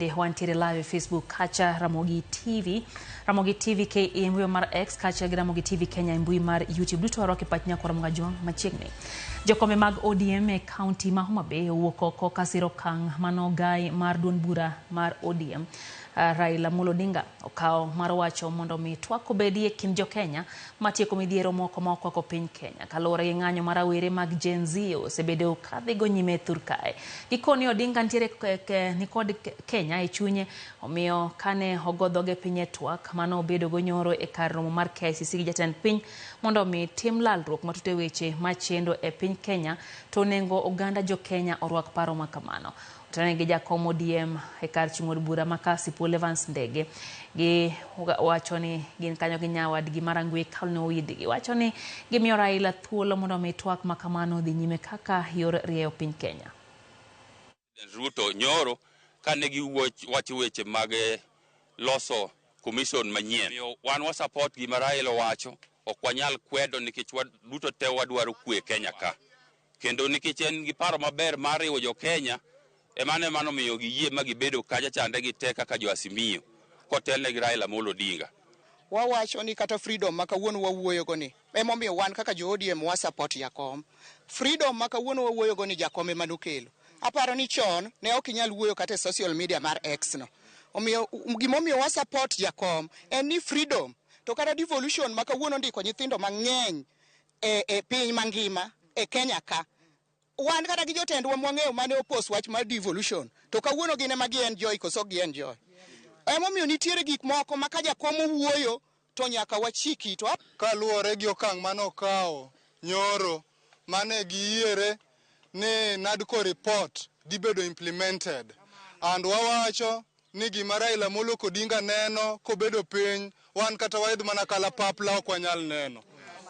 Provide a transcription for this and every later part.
Wantiere live e Facebook kacha Ramogi TV, Ramogi TV KE e mbui mar X kaachiel gi Ramogi TV Kenya e mbui mar YouTube. Duto warwako e pach nyako Ramogi Ajwang' machiegni. Jokombe mag ODM e kaunti ma Homa Bay owuok oko kasiro okang' manogai mar duond bura mar ODM Raila Amolo Odinga okawo mar wacho mondo mi twak obedi e kind jo-Kenya matieko midhiero moko ma okwako piny Kenya kaluwore gi ng'anyo ma rawere mag Gen Z osebedo kadhigo nyime thur kae. Gikoni Odinga nitiere nikod Kenya e chunye omiyo kane ogo dhoge piny e twak mane obedogo nyoro e kar romo mar KICC gi jatend piny mondo omi tim lalruok matut e weche machendo e piny Kenya to onego oganda jo-Kenya orwak paro ma kamano. Otene gi jakom ODM e kar chung' od bura ma Kasipul Evans Ndege gi wacho ni gin kanyo gi nyawadgi ma Rangwe Caroline Owidi. Giwacho ni gimiyo Raila thuolo mondo omi twak ma kamano odhi nyime kaka yor rieyo piny Kenya. Ruto nyoro kane giwacho weche mag loso commission manyien. Omiyo wan wa support gima Raila owacho, ok wanyal kwedo nikech waduto te wadwaro kwe Kenya ka. Kendo nikech en gi paro maber mar riwo jo Kenya, emano emano omiyo giyie ma gibedo kacha chande gi te kaka jo Azimio kotelne gi Raila Amolo Odinga. Wawacho ni kata freedom ma kawuono wawuoyogo ni emomiyo wan kaka jo ODM wa support jakom. Freedom ma kawuono wawuoyogo ni jakom ema nokelo. Aparo ni chon ne ok inyal wuoyo kata e social media mar X no. Omiyo gimomiyo wa support jakom en ni freedom to kata devolution ma kawuono ndiko nyithindo mang'eny e piny mangima e Kenya ka. Wan kata gi jotendwa mwang'eyo mane opos wach mar devolution to kawuono gin ema gi enjoy koso gi enjoy. Emomiyo nitiere gik moko ma ka jakom owuoyo to nyaka wachik itwa. Kaluwore gi okang' mane okawo nyoro mane giyiere ni NADCO report dhi bedo implemented and wawacho ni gima Raila Amolo Odinga neno kobedo piny wan kata waidh mana kalapapla ok wanyal neno.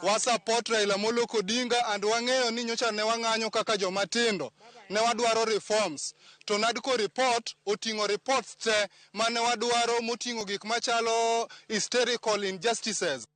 Wa support Raila Amolo Odinga and wang'eyo ni nyocha ne wang'anyo kaka joma tindo ne wadwaro reforms to NADCO report oting'o reports te mane wadwaro moting'o gik machalo hysterical injustices.